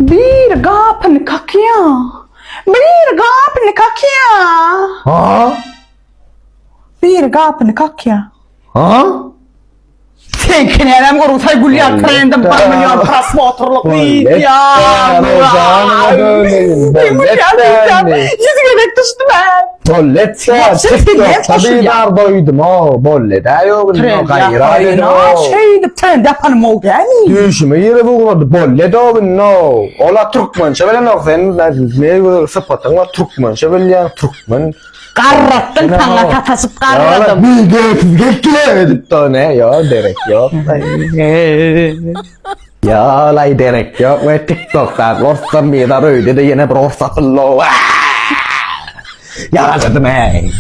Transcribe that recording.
Bir gapyny kakýa. Bir gapyny kakýa. Ha? Bir gapyny kakýa. Ha? Seňki nädem gurultaý gülýän trendem 1 million prosmotrlyk wideo. Ýüz gezek düşdüm ha. Bollet TikTokda bir doýdum o bollet ha ýok gaýra Şeýdip trend ýapanym o gämi. Düýşüme girip ugrady bollet o no. Ola türkmençe bilenok sen ne gözel sypatyň bar türkmençe bilýän türkmen. Garratdym saňa sataşyp garradym. Bir gereksiz gelip edip da ne ýok derek ýok. Ýa lay derek ýok we TikTokda orsam bir öýde de ýene bir ors satyldy. Ýa dedim ey.